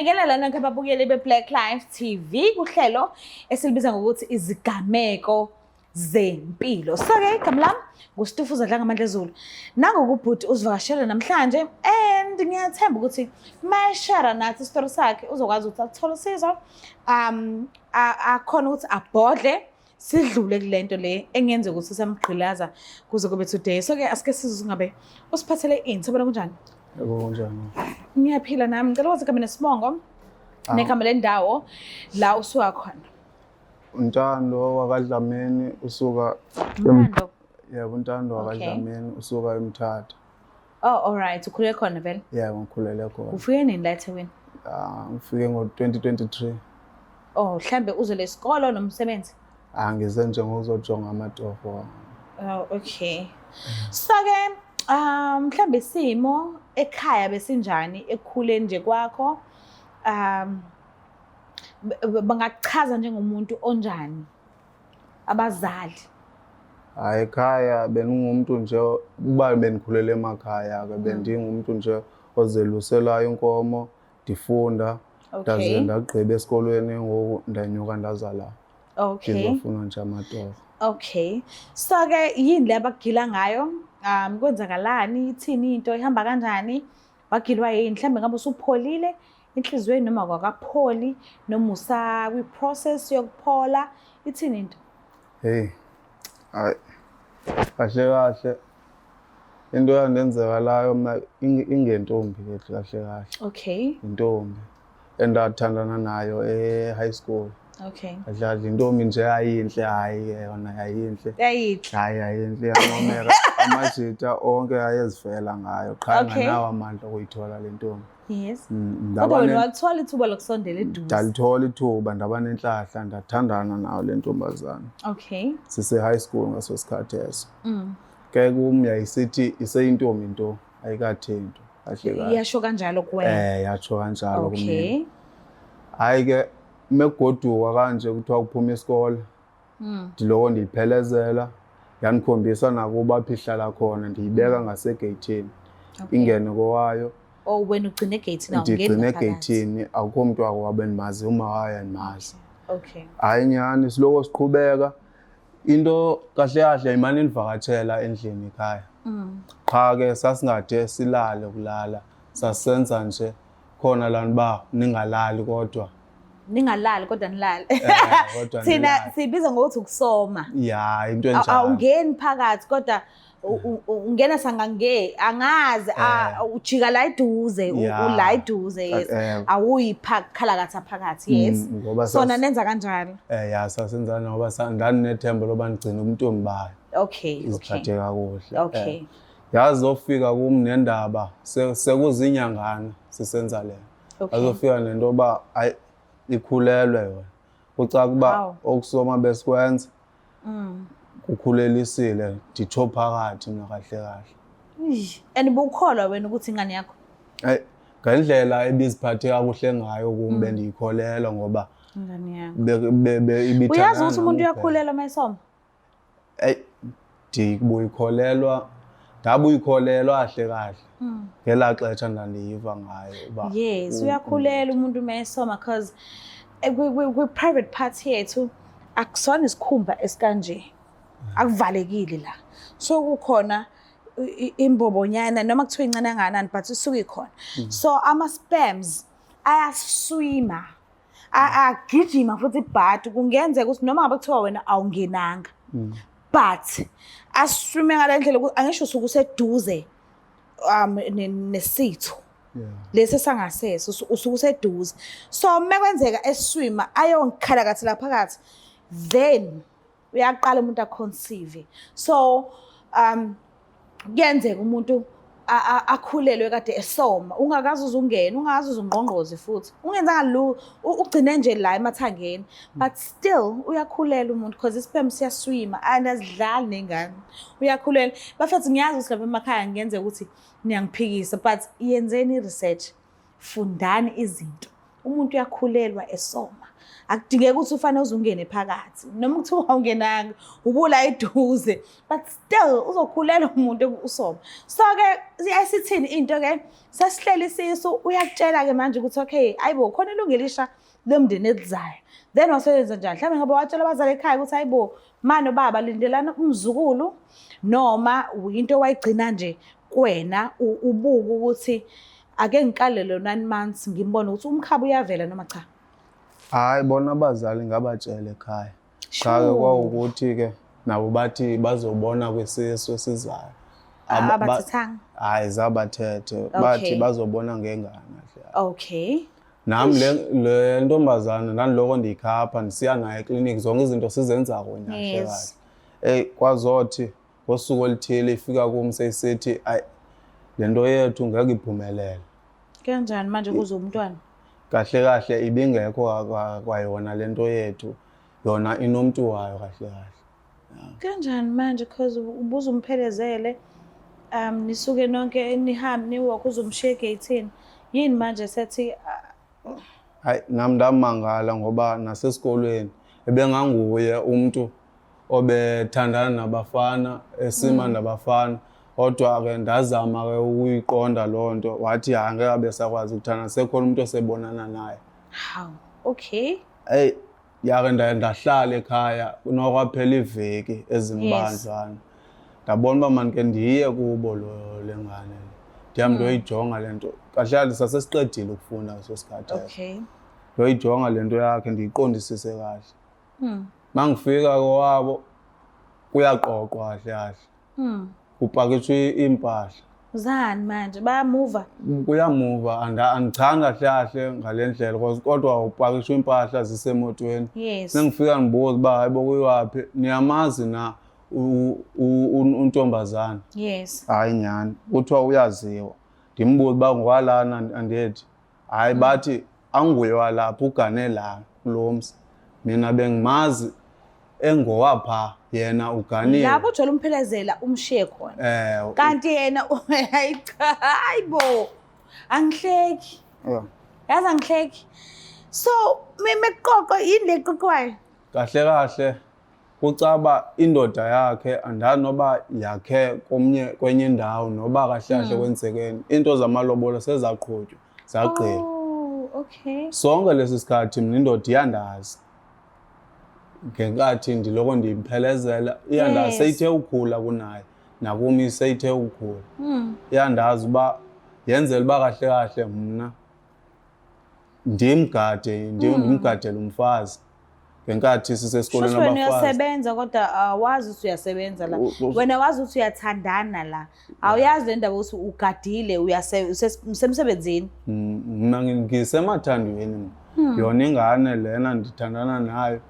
Ngena nonke ababukeli be-Black Life TV kuhlelo esilibiza ngokuthi izigameko zempilo. So-ke igama lami nguStufuza Dlangamandla Ezulu. Nangokubhuti uzivakashele namhlanje and ngiyathemba ukuthi mayeshara nathi isitori sakhe uzokwazi ukuthi athole usizo akhona ukuthi abhodle sidlule kule nto le engenza ukuthi samgqilaza kuze kube today. So-ke asike sizwe ngabe usiphathele ini. Sabona kunjani? Yebo, kunjani? Ngiyaphila nami. Ngicela ukwazi igama nesibongo negama lendawo la usuka khona. Untando wakaDlamini usuka Ntando. Yebo, uNtando wakaDlamini usuka eMthatha. Oh, all right. Ukhulele khona vele? Yebo, ngikhulele khona. Ufike nini la eThekwini? Ah, ngifike ngo-2023. Oh, mhlambe uze lesikolo nomsebenzi? Ah, ngize nje ngokuzojonga amatoho. Oh, okay. So ke mhlambe isimo ekhaya besinjani ekukhuleni nje kwakho? Bangakuchaza njengomuntu onjani abazali? Hayi, ekhaya bengingumuntu nje, kuba bengikhulele emakhaya ke, bendingumuntu nje ozeluselayo inkomo, ndifunda. Ndaze ndagqiba esikolweni, ngoku ndanyuka ndaza la. Ngizofuna nje amatoho. Okay. So ke yini le abakugila ngayo? Kwenzakalani? Ithini into? Ihamba kanjani? Wagilwa yini? Mhlambe ngabe usupholile enhliziyweni noma kwakapholi noma usa kwi-process yokuphola, ithini into? Hey. Hayi. Kahle kahle. Into yandenzekalayo mna ingentombi ke kahle kahle. Intombi endathandana nayo e-high school. Kahle kahle intombi nje yayinhle, hayi ke yona yayinhle. Yayinhle. Hayi, yayinhle, yancomeka. Amajita onke ayezifela ngayo. Qha nganawo amandla okuyithola le ntombi. Kodwa wena walithola ithuba lokusondela eduze. Ndalithola ithuba, ndaba nenhlahla, ndathandana nayo le ntombazana. Sise high school ngaso sikhathi eso. Ke kum yayisithi iseyintombi nto, ayikathintwa. Kahle kahle. Yasho kanjalo kuwena. Yatsho kanjalo kumina. Hayi ke mekugoduka kanje kuthiwa kuphuma isikole. Ndiloko ndiyiphelezela, yandikhombisa nakuba apho ihlala khona, ndiyibeka ngasegeyithini. Ingene kowayo. Oh, wena ugcine egeyithini, awungeni Ndigcine ngaphakathi. egeyithini, akukho mntu wakwabo endimaziyo, uma wayo andimazi. Hayi nyhani, siloko siqhubeka. Into kahle kahle imane indivakatshela endlini ekhaya. Qha ke sasingade silale kulala, sasenza nje khona lana uba ningalali kodwa. Ningalali kodwa nilale. Kodwa Thina nilale. siyibiza ngokuthi ukusoma. Ya, into enjalo. Awungeni phakathi kodwa ungena sangange, angazi, ujika la eduze, ula eduze, yes. Awuyi khalakatha phakathi, yes. Ngoba Sona nenza kanjalo. Ya, sasenza ngoba ndandinethemba loba ndigcine umntombi bayo. Iziphathe kakuhle. Yazofika kum nendaba, sekuzinyangana sisenza le. Yazofika nento yoba hayi ikhulelwe yona. Kucaca uba okusoma besikwenza kukhulelisile, nditsho phakathi mna kahle kahle. Eish, and ubukholwa wena ukuthi ingane yakho? Hayi, ngendlela ebiziphathe kakuhle ngayo kum bendiyikholelwa ngoba Ingane yakho. ibithandana Uyazi ukuthi umuntu nam kuphela. uyakhulelwa uma esoma? Eyi, ndibuyikholelwa, ndabuyikholelwa kahle kahle. Ngelaa xesha ndandiyiva ngayo uba Yes, uyakhulelwa umuntu uma esoma because kwi-private part yethu akusona isikhumba esikanje. Akuvalekile la. So kukhona imbobonyana noma kuthiwa incane kangakanani but isuke ikhona. So ama-sperms ayaswima, agijima futhi ibhadi, kungenzeka ukuthi noma ngabe kuthiwa wena awungenanga. But aswime ngale ndlela ukuthi angisho usuke useduze nesitho. Lesi sangasese usuke useduze. So mekwenzeka eswima ayongikhalakathi la phakathi, then uyaqala umuntu aconceive. So kuyenzeka umuntu akhulelwe kade esoma, ungakaze uze ungene, ungakaze uze ungqongqoze futhi. Ungenzanga ugcine nje la emathangeni, but still uyakhulela umuntu because isperm siyaswima and asidlali nengane. Uyakhulela. Bafethu ngiyazi ukuthi lapha emakhaya ngenzeka ukuthi niyangiphikisa, but yenzeni i-research, fundani izinto. Umuntu uyakhulelwa esoma. Akudingeki ukuthi ufanele uze ungene phakathi, noma kuthiwa awungenanga, ubula eduze, but still uzokhulelwa umuntu usoma. So-ke siyasithini into-ke, sesihleli isisu, uyakutshela-ke manje ukuthi okay, ayibo, khona ilungu elisha lomndeni elizayo. Then waseyenza njani? Mhlawumbe ngabe watshela abazali ekhaya ukuthi hayibo, mano baba lindelana umzukulu, noma into wayigcina nje kuwena ubuka ukuthi ake ngiqale lo 9 months ngimbone ukuthi umkhaba uyavela noma cha. Hayi, bona abazali ngabatshela ekhaya. Cha-ke kwawukuthi-ke nabo bathi bazobona kwisisu esizayo. Abathethanga? Hayi, zabathethe. Bathi bazobona ngengane kahle. Okay. Nami le ntombazana ndandiloko ndiyikhapha ndisiya naye ekliniki, zonke izinto sizenza kunye kahle kahle. Eyi, kwazothi ngosuku oluthile ifika kum seyisithi ayi, le nto yethu ngeke iphumelele. Kanjani manje kuze umntwana? Kahle kahle ibingekho kwayona le nto yethu, yona inomntu wayo kahle kahle. Kanjani manje, cause ubuze umphelezele, nisuke nonke nihambe niwalk uzomshiya egeyithini. Yini manje sethi Hayi, nami ndamangala ngoba nasesikolweni ebenganguye umuntu obethandana nabafana, esima nabafana. Kodwa-ke ndazama-ke ukuyiqonda loo nto, wathi hayi, ngeke abe sakwazi ukuthandana, sekhona umuntu osebonana naye. Hawu, okay. Eyi, yake ndahlala ekhaya nokwaphela iveki ezimbadlwana. Ndabona uba mandike ndiye kubo le ngane. Ndihambe ndiyoyijonga le nto. Kahle kahle sasesiqedile ukufunda ngeso sikhathi eso. Ndiyoyijonga le nto yakhe ndiyiqondisise kahle. Mangifika kowabo kuyaqoqwa kahle kahle. Kupakishwa impahla. Zani manje bayamuva? Kuyamuva, andichani kahle kahle ngale ndlela because kodwa upakishwa impahla zisemotweni. Sengifika ngibuza uba hayibo kuyiwaphi, niyamazi na untombazana? Hayi nyhani, kuthiwa uyaziwa. Ndimbuze uba ngowalana andithi. Hayi, bathi anguye walapha, ugane la kulo mzi. Mina bengimazi engowapha, yena uganiwe. Lapho ujwayele umphelezela umshiye khona. Kanti yena hayi cha, hayibo. Angihleki. Yazi angihleki. So mekuqoqo yini le qoqwayo? Kahle kahle kucaba indoda yakhe, andazi noba yakhe komnye kwenye indawo noba kahle kahle kwenzekeni. Into zamalobolo sezaqhutywa, zagqiba. Oh, okay. Sonke lesi sikhathi mina indoda iyandazi. Ngenkathi ndiloko ndimphelezela, iyandazi. Seyithe ukhula kunaye, nakumi seyithe ukhula. Iyandazi uba yenzela uba kahle kahle mna ndimgade, ndimgadele umfazi. Ngenkathi sisesikolweni Shuthi wena abafazi. uyasebenza kodwa awazi ukuthi uyasebenza la. Wena wazi ukuthi uyathandana la. Awuyazi le ndaba ukuthi ugadile, usemsebenzini. Mna ngisemathandweni mna. Yona ingane lena ndithandana nayo.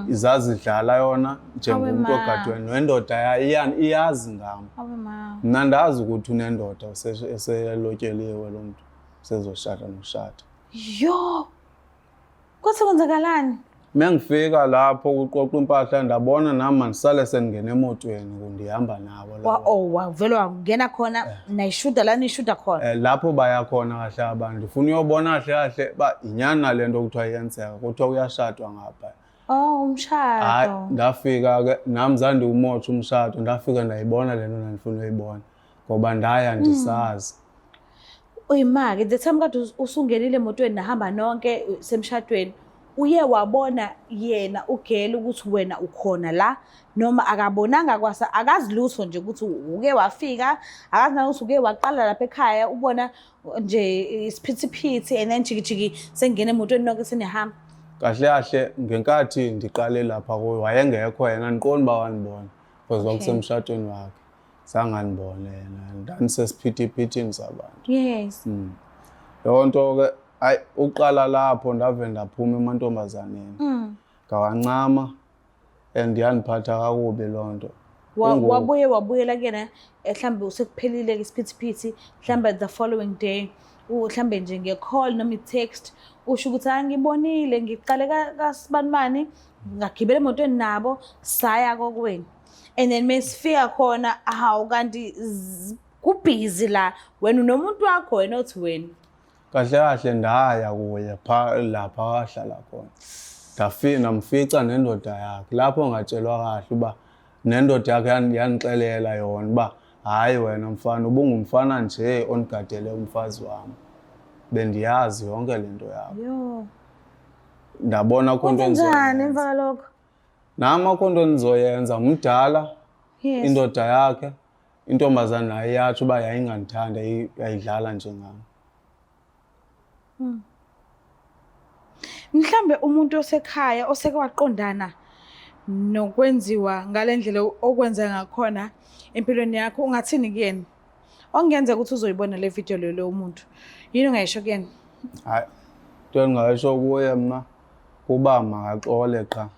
Izazidlala yona njengomuntu Awe ma. ogadwe nendoda yayo, iyazi ngam. Awe ma. Mna ndazi ukuthi unendoda eselotyeliwe lo mntu, sezoshada noshada. Yo! Kwathi kwenzakalani? Mengifika lapho kuqoqa impahla ndabona nami mandisale sengingena emotweni ndihamba nabo laba. Oh, wavele wangena khona, nayishuda la nishuda khona. Lapho baya khona kahle abantu. Ndifuna uyobona kahle kahle ba inyani nale nto kuthiwa iyenzeka, kuthiwa kuyashadwa ngapha. Oh, umshado. Hayi, ndafika ke nami zandiwumotsha umshado, ndafika ndayibona le nto ndandifuna uyibona ngoba ndaya ndisazi. Uyimake, the time kade usungenile emotweni nahamba nonke semshadweni, uye wabona yena ugela ukuthi wena ukhona la noma akabonanga kwasa, akazi lutho nje ukuthi uke wafika, akazi nanokuthi uke waqala lapha ekhaya, ubona nje isiphithiphithi and then jiki jiki sengena emotweni nonke senihamba. Kahle kahle ngenkathi ndiqale lapha kuyo wayengekho yena, andiqondi uba wandibona because kwakusemshadweni wakhe. Zange andibone yena, ndandisesiphithiphithini sabantu. Loo nto ke hayi uqala lapho ndave ndaphuma emantombazaneni. Ngawancama and yandiphatha kakubi loo nto. Wabuye wabuyela kuyena, mhlambe usekuphelile ke isiphithiphithi, mhlambe the following day, mhlambe nje nge-call noma i-text, usho ukuthi hayi ngibonile, ngiqale kaSibanibani, ngagibela emotweni nabo, saya kokwenu. And then mesifika khona, hawu kanti kubhizi la, wena unomuntu wakho wena othi wena. Kahle kahle ndaya kuye pha lapha ahlala khona. Ndafika ndamfica nendoda yakhe. Lapho ngatshelwa kahle uba nendoda yakhe yandixelela yona uba hayi wena mfana ubungumfana nje ondigadele umfazi wami. Bendiyazi yonke le nto yakho. Yo. Ndabona akho nto Njani emva kalokho? Nam akho nto endizoyenza, mdala indoda yakhe. Intombazana nayo iyatsho uba yayingandithanda, yayidlala nje ngam. Mhlambe umuntu osekhaya oseke waqondana nokwenziwa ngale ndlela okwenza ngakhona empilweni yakho, ungathini kuyena? Okungenzeka ukuthi uzoyibona le video leyo lowo muntu. Yini ongayisho kuyena? Hayi, into endingayisho kuye mna kuba makaxole qha.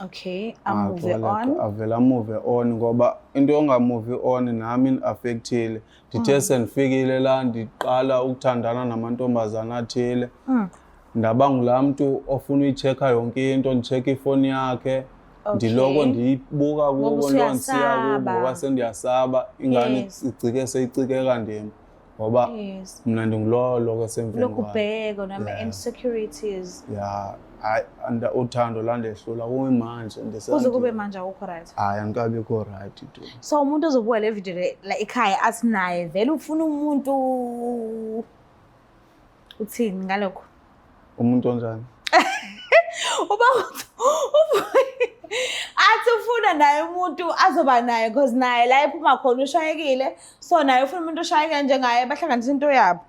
Okay, amove on. Avele amove on ngoba into yongamuvi on nami indi-affectile. Ndithe sendifikile la ndiqala ukuthandana namantombazana athile. Ndaba ngulaa mntu ofuna uyitshekha yonke into, nditshekhe ifoni yakhe. Ndiloko ndiyibuka kubo Ngoba loo ndisiya kubo usuyasaba. ngoba sendiyasaba ingane icike seyicikeka ndim ngoba mna ndingulowo loko esemveni Lokhu kwayo. ubheko nama-insecurities. Ya, hayi, uthando landehlula kuyimanje Kuze kube manje awukho right. Hayi, andikabikho right tu. So umuntu ozobuka le video le la ekhaya athi naye vele ufuna umuntu, uthini ngalokho? Umuntu onjani? Uba athi ufuna naye umuntu azoba naye because naye la ephuma khona ushayekile, so naye ufuna umuntu oshayeke njengaye, bahlanganise into yabo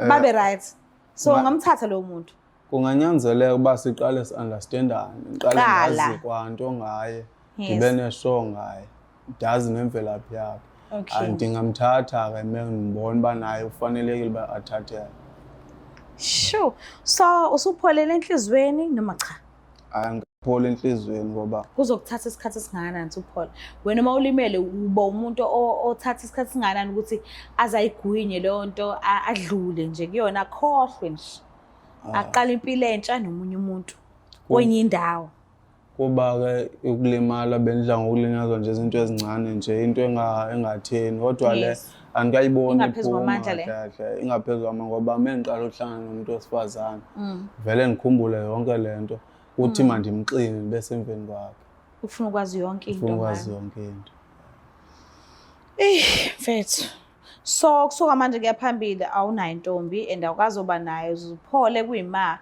babe right. So ungamthatha lowo muntu? Kunganyanzeleka uba siqale si-understandane, ndiqale Qala. ndazi kwanto ngaye, ndibe neshow ngaye, ndazi nemvelaphi yakhe. Ndingamthatha ke me ndibona uba naye ufanelekile uba athatheke. Sure. So usupholele enhliziyweni noma cha? Hayi, angikapholi enhliziyweni ngoba Kuzokuthatha isikhathi esingakanani ukuthi uphole? Wena uma ulimele uba umuntu othatha isikhathi esingakanani ukuthi aze ayigwinye leyo nto, adlule nje kuyona, akhohlwe nje. Aqale impilo entsha nomunye umuntu kwenye indawo. Kuba ke ukulimala bendidla ngokulinyazwa nje izinto ezincane nje, into engatheni, kodwa le andikayiboni Ingaphezu iphuma kwamandla le. kahle kahle, ingaphezu kwamandla ngoba uma ngiqala ukuhlangana nomuntu wesifazane vele ngikhumbule yonke le nto, kuthi mandimxine ndibe semveni kwakhe. Ufuna ukwazi yonke into Ufuna ukwazi ngayo. yonke into. Eyi, mfethu. So kusuka manje kuya phambili awunayo intombi and awukazoba nayo, uzuphole kuyima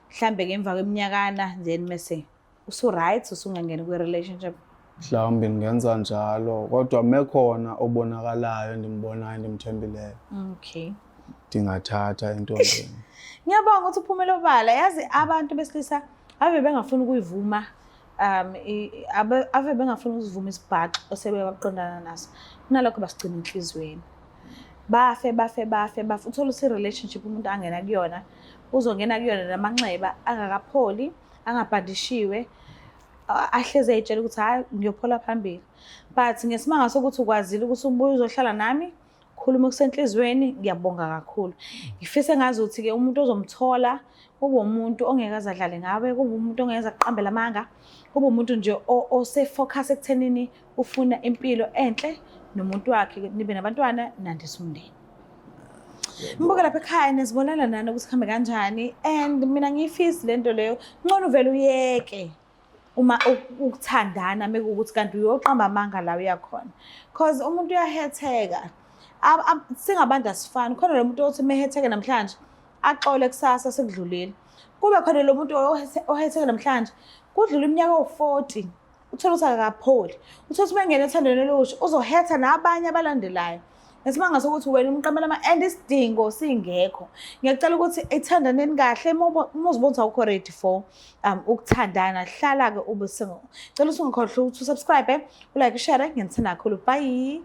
mhlambe ke emva kweminyakana, then mase usu right usungangena kwi relationship. Mhlawumbe ndingenza njalo, kodwa mekhona obonakalayo ndimbonayo ndimthembileyo. Ndingathatha intombi. Ngiyabonga ukuthi uphumele obala. Yazi abantu besilisa ave bengafuni ukuyivuma, ave bengafuni ukuzivuma isibhaxo osebebaqondana naso. Kunalokho basigcina enhliziyweni. Bafe, bafe, bafe, bafe. Uthole ukuthi relationship umuntu angena kuyona, uzongena kuyona namanxeba angakapholi, angabhandishiwe, ahleze ey'tshela ukuthi hhayi ngiyophola phambili. But ngesimanga sokuthi ukwazile ukuthi ubuye uzohlala nami, khuluma okusenhliziyweni, ngiyabonga kakhulu. Ngifise ngazuthi-ke umuntu ozomthola kube umuntu ongeke aze adlale ngawe, kube umuntu ongeke aze aqambele amanga, kube umuntu nje ose-focus ekuthenini ufuna impilo enhle nomuntu wakhe, nibe nabantwana, nandise umndeni. Mbuke lapha ekhaya nizibonela nani ukuthi kuhambe kanjani, and mina ngiyifisi le nto leyo. Ngcono uvele uyeke uma ukuthandana mekuwukuthi kanti uyoqamba amanga la uyakhona, cause umuntu uyahetheka. Singabantu asifani. Khona lo muntu othi mehetheke namhlanje axole kusasa sekudlulile, kube khona lo muntu ohetheke namhlanje kudlula iminyaka ewu-40 uthole ukuthi akakapholi, uthole ukuthi mengena ethandweni olusha uzohetha nabanye abalandelayo. Ngesimanga sokuthi wena umqamela and isidingo singekho. Ngiyacela ukuthi ethandaneni kahle, uma uzibona ukuthi awukho ready for ukuthandana, hlala-ke ube single. Cela ukuthi ungakhohlwa ukuthi usubscribe, ulike, ushare. Ngiyanithanda kakhulu. Bye.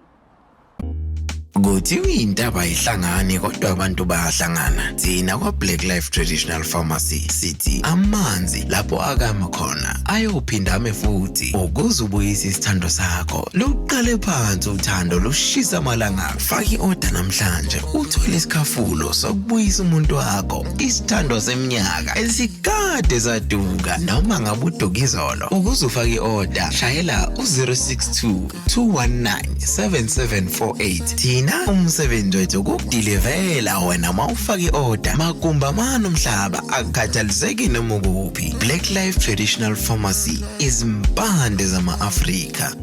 Kuthiwa intaba ayihlangani kodwa abantu bayahlangana. Thina kwa Black Life Traditional Pharmacy sithi amanzi lapho akama khona ayophinda ame futhi. Ukuze ubuyise isithando sakho, luqale phansi uthando lushisa amalanga. Faka i-order namhlanje uthole isikhafulo sokubuyisa umuntu wakho, isithando seminyaka esikade saduka noma ngabe uduka izolo. Ukuze ufake i-order, shayela u-062 219 7748. Thina Thina umsebenzi wethu ukukudilivela wena mawufaka i-order magumba mani umhlaba, akukhathaliseki noma ukuphi. Black Life Traditional Pharmacy, izimpande zama-Afrika.